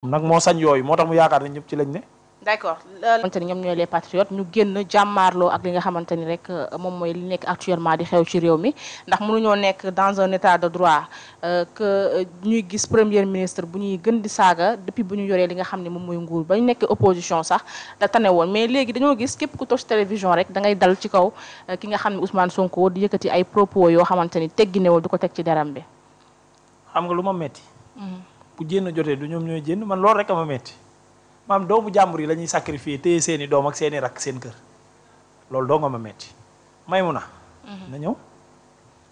nag moo sañ yooyu moo tax mu yaakaar ne ñëpp ci lañ ne. d'accord xamante ni ñoom ñooy les patriotes ñu génn jàmmaarloo ak li nga xamante ni rek moom mooy li nekk actuellement di xew ci réew mi ndax mënuñoo nekk dans un état de droit que ñuy gis premier ministre bu ñuy gën di saaga depuis bu ñu yoree li nga xam ne moom mooy nguur ba ñu nekk opposition sax da tane woon mais léegi dañoo gis képp ku toog ci télévision rek da ngay dal ci kaw ki nga xam ne Ousmane Sonko di yëkkati ay propos yoo xamante ni tegginewul du ko teg ci deram bi. xam nga lu ma metti bu jénn jotee du ñoom ñooy jénn man loolu rek a ma metti maam doomu jàmbur yi la ñuy sacrifier téye seeni doom ak seeni rakk seen kër loolu doo nga ma metti may mu na ñëw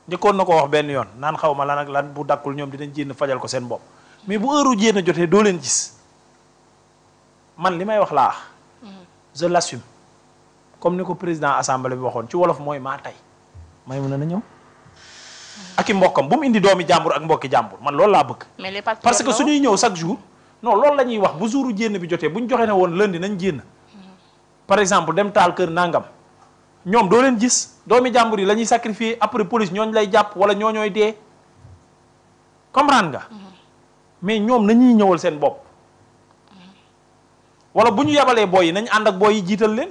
njëkkoon na ko wax benn yoon naan xaw ma lan ak lan bu dakkul ñoom dinañ jénn fajal ko seen bopp mais bu heure jénn jotee doo leen gis man li may wax laa je l'assume comme ni ko président assemblée bi waxoon ci wolof mooy maa tey may mu na ñëw ak i mbokkam bu mu indi doomi jàmbur ak mbokki jàmbur man loolu laa bëgg parce que suñuy ñëw chaque jour non loolu la ñuy wax bu jouru jénn bi jotee bu ñu joxe ne woon lundi nañ jénn par exemple dem taal kër nangam ñoom doo leen gis doomi jàmbur yi la ñuy sacrifier après police ñooñu lay jàpp wala ñooñooy dee comprendre nga mais ñoom nañuy ñëwal seen bopp wala bu ñu yabalee booy yi nañ ànd ak booy yi jiital leen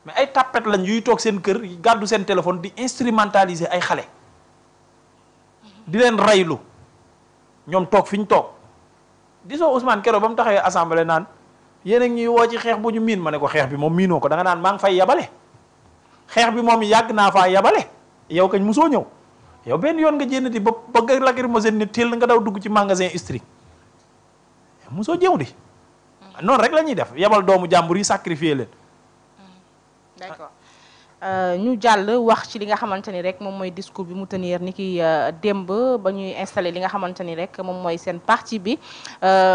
mais ay tapet lañ yuy toog seen kër gàddu seen téléphone di instrumentaliser ay xale di leen raylu ñoom toog fi ñu toog disoo Ousmane Kero ba mu taxawee assemblée naan yéen a ñuy woo ci xeex bu ñu miin ma ne ko xeex bi moom miinoo ko da nga naan maa ngi fay yabale xeex bi moom yàgg naa faa yabale yow kañ musoo ñëw yow benn yoon nga jénn di ba nga lacrymogène ni teel nga daw dugg ci magasin Istri musoo jëw di noonu rek la ñuy def yabal doomu jàmbur yi sacrifier leen. d'accord ñu jàll wax ci li nga xamante ni rek moom mooy discours bi mu tenir ni ki démb ba ñuy installé li nga xamante ni rek moom mooy seen parti bi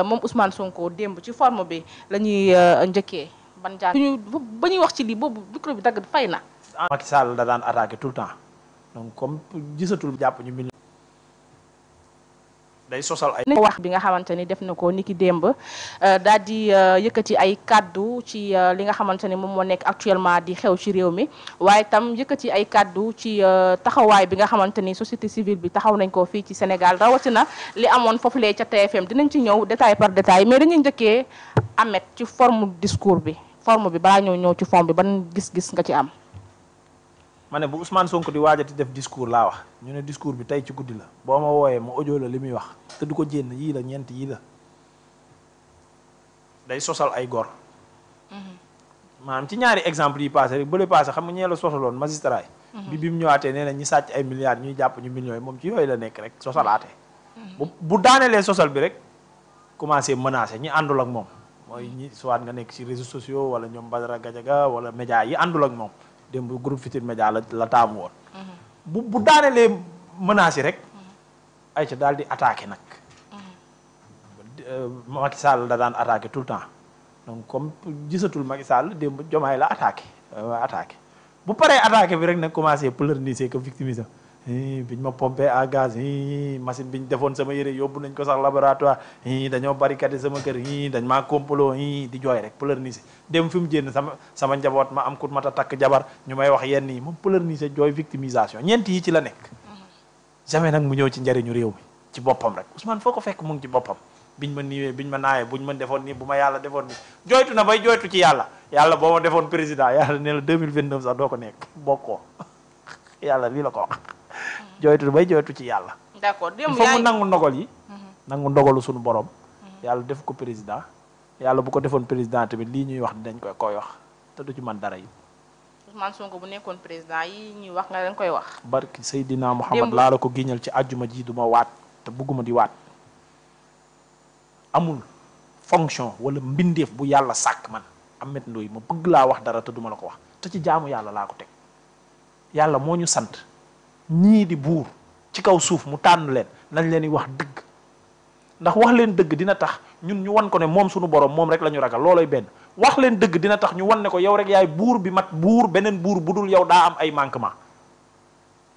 moom Ousmane Sonko démb ci forme bi la ñuy njëkkee ban jàng ba ñuy wax ci lii boobu micro bi dagg fay na. Macky Sall da daan attaqué tout le temps donc comme gisatul jàpp ñu mil day sosal ay wax bi nga xamante ni def na ko ni ki démb daal di yëkkati ay kaddu ci li nga xamante ni moom moo nekk actuellement di xew ci réew mi waaye tam yëkkati ay kaddu ci taxawaay bi nga xamante ni société civile bi taxaw nañ ko fii ci Sénégal rawatina li amoon foofulee ca TFM dinañ ci ñëw détail par détail mais dañuy njëkkee amet ci forme discours bi forme bi balaa ñëw ci forme bi ban gis-gis nga ci am. ma ne bu Ousmane Sonko di waajati def discours laa wax ñu ne discours bi tey ci guddi la boo ma wooyee ma audio la li muy wax te du ko jénn yii la ñeent yii la day sosal ay gor maanaam ci ñaari exemple yi passé rek bële passé xam nga ñee la sosaloon magistrat yi bi mu ñëwaatee nee na ñi sàcc ay milliards ñuy jàpp ñu millions yi moom ci yooyu la nekk rek sosalaatee bu daanelee sosal bi rek commencé menacer ñi àndul ak moom mooy ñi soit nga nekk ci réseaux sociaux wala ñoom Badara Gadiaga wala média yi àndul ak moom démb groupe Futurs Médias la taamu woon bu daanelee menaces yi rek ay ca daal di attaqué nag Macky Sall da daan attaqué tout le temps donc comme gisatul Macky Sall démb Diomaye la attaqué bu paree attaqué bi rek nag commencé pleurnicher que victimiser biñ ma pompé à gaz machine biñ defoon sama yére yóbbu nañ ko sax laboratoire dañoo barricadé sama kër dañ maa complot di jooy rek pleurnicher dem fi mu jénn sama njaboot ma am kut ma ta takk jabar ñu may wax yenn yi moom pleurnicher jooy victimisation ñeent yi ci la nekk jamais nag mu ñëw ci njariñu réew mi ci boppam rek Ousmane foo ko fekk mu ngi ci boppam biñ ma niiwee biñ ma naawee buñ ma defoon nii bu ma yàlla defoon nii jooytu na bay jooytu ci yàlla boo ma defoon président yàlla ne la 2029 sax doo ko nekk bokkoo yàlla lii la ko wax jooytu bay jooytu ci yàlla. d'accord démb mu nangu ndogal yi. nangu ndogalu suñu borom. yàlla def ko président yàlla bu ko defoon président tamit lii ñuy wax dinañ koy wax te du ci man dara yi. Ousmane Sonko bu nekkoon président yi ñuy wax nga dañ koy wax. barki Seydina Muhammad laa la ko giñal ci àjjuma ji duma waat te bugguma di waat amul fonction wala mbindeef bu yàlla sàkk man Ameth Ndoye ma bëgg laa wax dara te duma la ko wax te ci jaamu yàlla laa ko teg yàlla moo ñu sant. ñii di buur ci kaw suuf mu tànn leen nañ leen di wax dëgg ndax wax leen dëgg dina tax ñun ñu wan ko ne moom suñu borom moom rek la ñu ragal loolooy benn wax leen dëgg dina tax ñu wan ne ko yow rek yaay buur bi mat buur beneen buur bu dul yow daa am ay manquement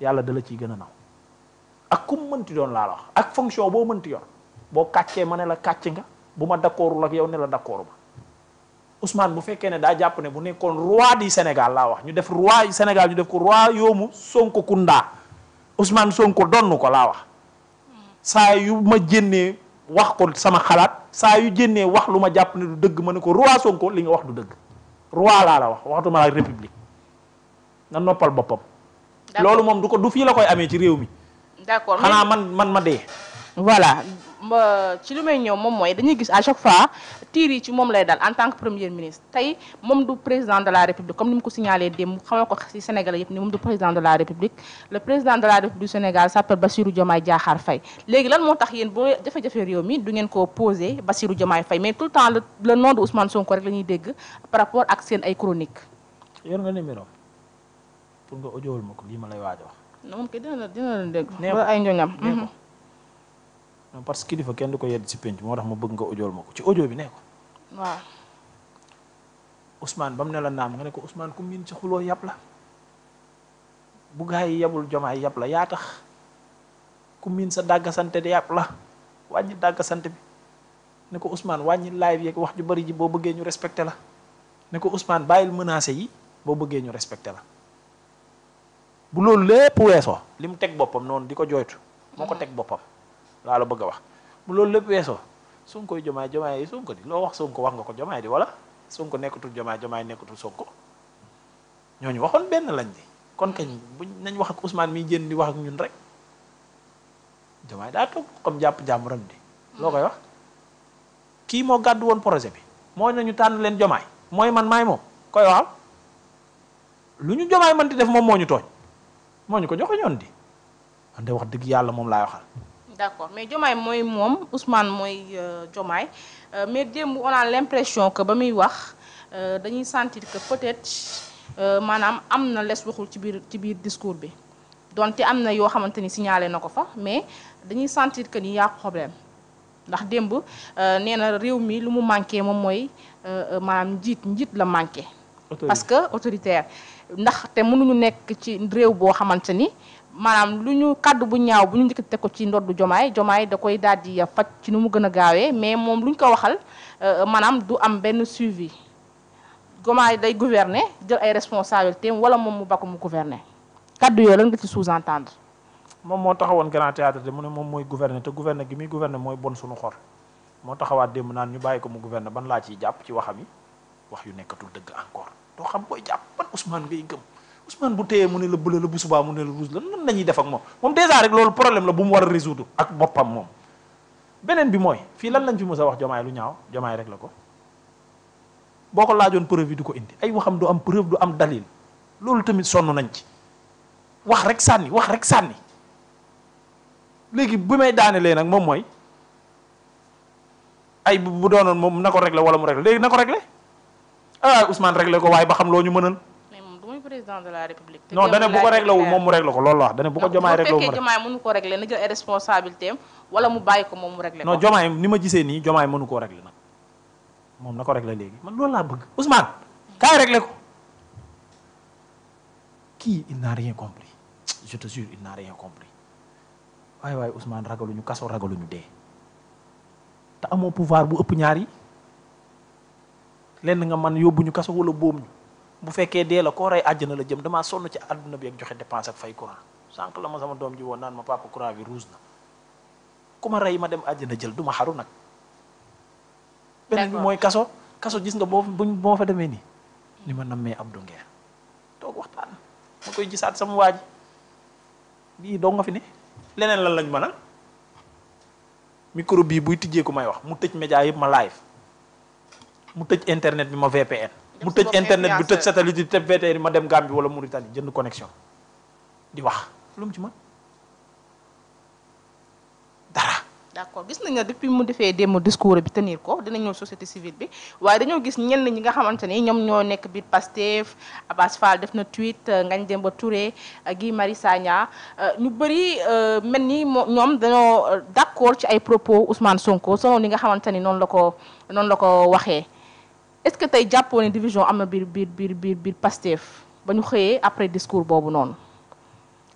yàlla dala ciy gën a naw ak ku mu mënti doon laa la wax ak fonction boo mënti yor boo kàccee ma ne la kàcc nga bu ma d'accordul ak yow ne la d'accord ma Ousmane bu fekkee ne daa jàpp ne bu nekkoon roi du Sénégal laa wax ñu def roi du Sénégal ñu def ko royaume Sonko Kunda Ousmane Sonko donn ko laa wax saa yu ma jénnee wax ko sama xalaat saa yu jénnee wax lu ma jàpp ne du dëgg ma ne ko roi Sonko li nga wax du dëgg roi laa la wax waxatuma la république nga noppal boppam. loolu moom du fii la koy amee ci réew mi. d'accord xanaa man ma dee. voilà ci lu may ñëw moom mooy dañuy gis à chaque fois tiir yi ci moom lay dal en tant que premier ministre tey moom du président de la république comme ni mu ko signalé démb xamal ko ci Sénégal yëpp ni moom du président de la république le président de la république du Sénégal s'appelle Bassirou Diomaye Diakhar Faye léegi lan moo tax yéen boo jafe-jafe réew mi du ngeen ko posé Bassirou Diomaye Faye mais tout le temps le nom de Ousmane Sonko rek la ñuy dégg par rapport ak seen ay chronique yor nga numéro pour nga audiowul ma ko lii ma lay waaj a wax. non moom kay dina la dégg. ba ay njoñam. non parce que kilifa kenn du ko yedd ci penc moo tax ma bëgg nga audiowul ma ko ci audio bi ne ko. waaw. Ousmane ba mu ne la naam nga ne ko Ousmane ku miin ci xuloo yàpp la bu gaa yi yabul Jomaay yàpp la yaa tax ku miin sa dàggasante de yàpp la wàññi dàggasante bi ne ko Ousmane wàññi live yeeg wax ju bari ji boo bëggee ñu respecté la ne ko Ousmane bàyyil menacé yi boo bëggee ñu respecté la bu loolu lépp weesoo li mu teg boppam noonu di ko jooytu moo ko teg boppam laa la bëgg a wax bu loolu lépp weesoo Sonko koy Jomaay yi Sonko di loo wax Sonko wax nga ko Jomaay di wala Sonko nekkatul Jomaay nekkatul Sonko ñooñu waxoon benn lañ di kon kañ buñ nañ wax ak Ousmane miy génn di wax ak ñun rek Jomaay daa toog comme jàpp jàmburam di loo koy wax kii moo gàddu woon projet bi moo nañu tànn leen Jomaay mooy man maay moom koy waxal lu ñu Jomaay mën di def moom moo ñu tooñ moo ñu ko joxe ñoon di man de wax dëgg yàlla moom laay waxal. d'accord mais Diomaye mooy moom Ousmane mooy Diomaye mais démb on a l'impression que ba muy wax dañuy sentir que peut-être maanaam am na les waxul ci biir discours bi donte am na yoo xamante ni signalé na ko fa mais dañuy sentir que ni y a problème ndax démb nee na réew mi lu mu manqué moom mooy maanaam njiit la manqué. parce que autoritaire ndax te mënuñu nekk ci réew boo xamante ni. maanaam lu ñu kàddu bu ñaaw bu ñu njëkk teg ko ci ndoddu Jomaay da koy daal di faj ci nu mu gën a gaawee mais moom lu ñu ko waxal maanaam du am benn suivi Jomaay day gouverner jël ay responsabilités wala moom mu bakku mu gouverner kàddu yooyu lan nga ci sous-entendre. moom moo taxawoon Grand Théâtre de mu ne moom mooy gouverner te gouverner gi muy gouverner mooy bon suñu xor moo taxawaat démb naan ñu bàyyi ko mu gouverner ban laa ciy jàpp ci waxam yi wax yu nekkatul dëgg encore doo xam booy jàpp ban Ousmane ngay gëm. Ousmane bu téyee mu ne la bële la bu subaa mu ne la rouge la nan la ñuy def ak moom déjà rek loolu problème la bu mu war a résoudre ak boppam moom beneen bi mooy fii lan lañ fi mës a wax Jomaay lu ñaaw Jomaay rek la ko boo ko laajoon preuve yi du ko indi ay waxam du am preuve du am dalil loolu tamit sonn nañ ci wax rek sànni léegi bi may daanelee nag moom mooy ay bu doonoon moom na ko réglé wala mu réglé léegi na ko réglé waaye Ousmane réglé ko waaye ba xam loo ñu mënal. président de la république. non dane bu ko réglé wul moom mu réglé ko loolu la wax dane bu ko Jomaay réglé wul bu fekkee Jomaay mënu ko réglé na jël ay responsabilités am wala mu bàyyi ko moom mu réglé ko. non Jomaay ni ma gisee nii Jomaay mënu koo réglé nag moom na ko réglé léegi man loolu laa bëgg Ousmane kaay réglé ko kii il n'a rien compris je te jure il n'a rien compris waaye Ousmane ragaluñu kaso ragaluñu dee te amoo pouvoir bu ëpp ñaar yi lenn nga man yóbbuñu kaso wala boom ñu bu fekkee dee la koo rey àjjana la jëm damaa sonn ci àdduna bi ak joxe dépense ak fay courant sànq la ma sama doom ji woon naan ma papa courant bi rouge na ku ma rey ma dem àjjana jël du ma xaru nag. beneen bi mooy kaso gis nga boo fa demee nii ni ma nammee Abdou Nguer toog waxtaan ma koy gisaat sama waa ji bii doo nga fi ne leneen lan lañ mënal micro bii buy tijjee ku may wax mu tëj média yëpp ma live mu tëj internet bi ma VPN. mu tëj internet bi tëj satellite yi tëj VTR ma dem Gambie wala Mauritanie jënd connexion di wax lu mu ci mën dara. d'accord gis nañ ne depuis mu defee démb discours bi tenir ko dina ñëw société civile bi waaye dañoo gis ñenn ñi nga xamante ni ñoom ñoo nekk biir Pastef Abass Fall def na tweet Ngagne Demba Touré Guy Marius Sagna ñu bëri mel ni ñoom dañoo d'accord ci ay propos Ousmane Sonko selon li nga xamante ni noonu la ko waxee. est-ce que tey jàppoo ne division am na biir Pastef ba ñu xëyee après discours boobu noonu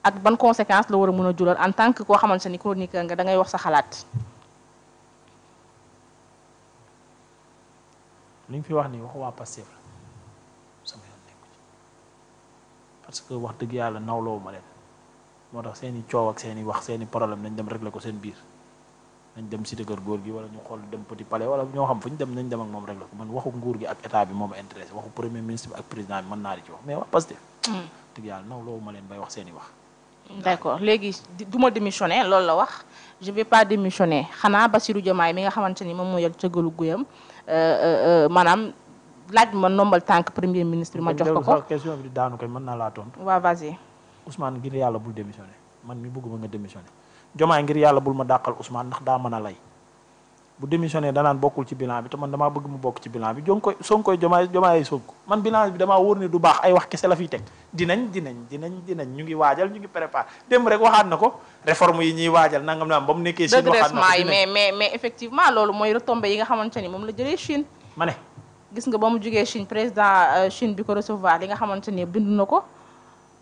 ak ban conséquence la war a mën a jural en tant que koo xamante ni chroniqueur nga da ngay wax sa xalaat. li nga fi wax nii waxu waa Pastef la sama yoon nekku ci parce que wax dëgg yàlla nawloo ma leen moo tax seeni coow ak seeni wax seeni problème nañ dem régler ko seen biir nañ dem cité kër góor gi wala ñu xool dem Petit Palais wala ñoo xam fu ñu dem nañ dem ak moom rek la ko man waxu nguur gi ak état bi moo ma intéressé waxu premier ministre bi ak président bi mën naa di ci wax mais wax Pastef dëgg yàlla naw loolu ma leen bay wax seen i wax d'accord léegi du ma démissionner loolu la wax je vais pas démissionner xanaa Bassirou Diomaye mi nga xamante ni moom moo yor cëggalu guyam maanaam laaj ma nombal tànk premier ministre ma jox ko question bi di daanu koy mën naa laa tontu waaw vas-y Ousmane ngir yàlla bul démissionner man mi bëgguma nga démissionner Diomaye ngir yàlla bul ma dàqal Ousmane ndax daa mën a lay bu démissionné danaan bokkul ci bilan bi te man damaa bëgg mu bokk ci bilan bi Sonkoy Diomaye Sonko man bilan bi damaa wóor ne du baax ay wax kese la fiy teg dinañ ñu ngi waajal ñu ngi préparé démb rek waxaat na ko réforme yi ñuy waajal nangam naam ba mu nekkee Chine waxaat na ko mais effectivement loolu mooy retombé yi nga xamante ni moom la jëlee Chine ma ne gis nga ba mu jógee Chine président Chine bi ko recevoir li nga xamante ni bind na ko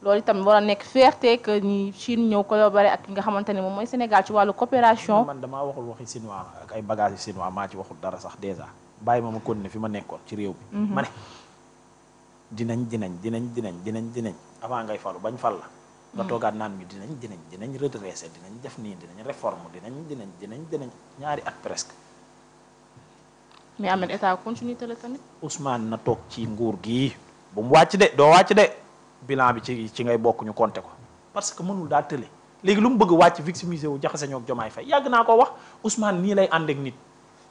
loolu itam war a nekk fierté que ni Chine ñëw collaborer ak ki nga xamante ne moom mooy Sénégal ci wàllu coopération. man damaa waxul waxi chinois ak ay bagages chinois maa ci waxul dara sax déjà bàyyi ma continuer fi ma nekkoon ci réew bi. ma ne dinañ avant ngay falu bañ fal la. nga toogaat naan ñu dinañ redresser dinañ def nii dinañ réforme dinañ ñaari at presque. mais am na état continuité la tamit. Ousmane na toog ci nguur gi bu mu wàcc de doo wàcc de. bilan bi ci ngay bokk ñu compter ko parce que mënul daa tële léegi lu mu bëgg wàcc victimisé wu jaxase ñoo ak Diomaye Faye yàgg naa ko wax Ousmane nii lay ànd ak nit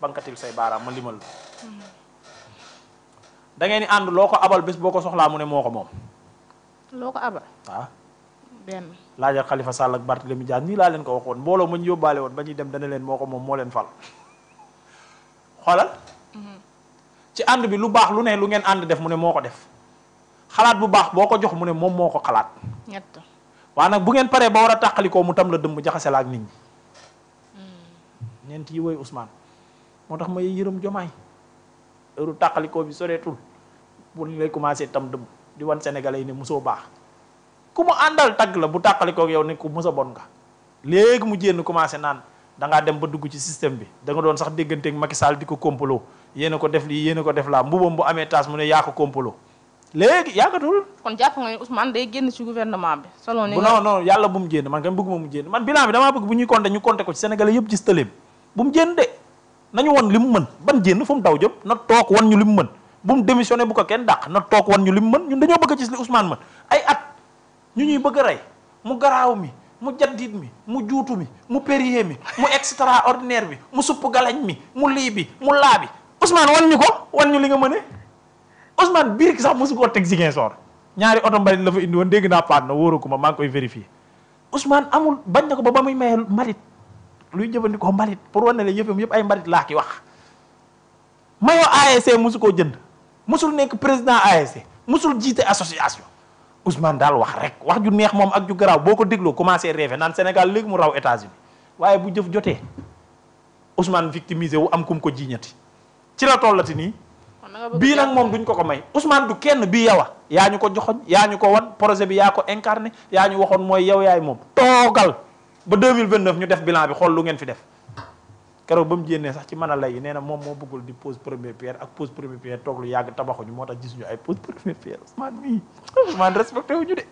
bankatil say baaraam ma limal da ngeen di ànd loo ko abal bés boo ko soxlaa mu ne moo ko moom. loo ko abal. waaw. benn laajal Khalifa Sall ak Barthélémy Dias nii laa leen ko waxoon mbooloo ma ñu yóbbaale woon ba ñuy dem dana leen moo ko moom moo leen fal xoolal. ci ànd bi lu baax lu ne lu ngeen ànd def mu ne moo ko def. xalaat bu baax boo ko jox mu ne moom moo ko xalaat. ñett. waaye nag bu ngeen paree ba war a tàqalikoo mu tam la dëmm jaxase la ak nit ñi. ñeent yi woy Ousmane moo tax may yërëm Diomaye heure tàqalikoo bi soreetul bu ñu lay commencé tam dëmm di wan sénégalais yi ne mosoo baax ku mu àndal tagg la bu tàqalikoo ak yow ne ku mos a bon nga. léegi mu jénn commencé naan da ngaa dem ba dugg ci système bi da nga doon sax dégganteeg Macky Sall di ko complot yéen a ko def lii yéen a ko def laa mbubam bu amee taas mu ne yaa ko complot. léegi yàggatul. kon jàpp nga ni Ousmane day génn ci gouvernement bi. selon ni non yàlla bu mu génn man kay bëgguma mu génn man bilan bi damaa bëgg bu ñuy compter ñu compter ko ci Sénégalais yëpp gis tëleem bu mu génn de nañu won li mu mën ban génn fu mu daw jëm na toog wan ñu li mu mën bu mu démissionné bu ko kenn dàq na toog wan ñu li mu mën ñun dañoo bëgg a gis li Ousmane mën ay at ñu ñuy bëgg a rey mu garaaw mi mu jaddit mi mu juutu mi mu périer mi mu extraordinaire bi mu supp galañ mi mu lii bi mu laa bi Ousmane wan ñu ko wan ñu li nga mëne Ousmane biir ki sax mosu koo teg Ziguinchor ñaari oto mbalit la fa indi woon dégg naa paat na wóoru ko ma maa ngi koy vérifier Ousmane amul bañ na ko ba muy maye mbalit luy jëfandikoo mbalit pour wane la yëppam yëpp ay mbalit laa ki wax mayoo ASC mosu koo jënd mosul nekk président ASC mosul jiite association Ousmane daal wax rek wax ju neex moom ak ju garaaw boo ko dégloo commencé rêver naan Sénégal léegi mu raw États-Unis waaye bu jëf jotee Ousmane victimisé wu am kum ko jiiñati ci la tollati nii bii nag moom duñ ko may Ousmane du kenn bii yow yaa ñu ko joxoñ yaa ñu ko wan projet bi yaa ko incarné yaa ñu waxoon mooy yow yaay moom toogal ba 2029 ñu def bilan bi xool lu ngeen fi def keroog ba mu jénnee sax ci mën a lay nee na moom moo bëggul di pose première pierre ak pose première pierre toog lu yàgg tabaxuñu moo tax gisuñu ay pose première pierre Ousmane mii Ousmane respecté wuñu de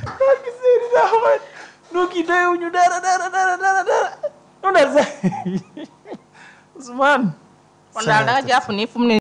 waa gis seeni daa xamat noo kii doyewuñu dara Ousmane. kon daal da nga jàpp ni fu mu ne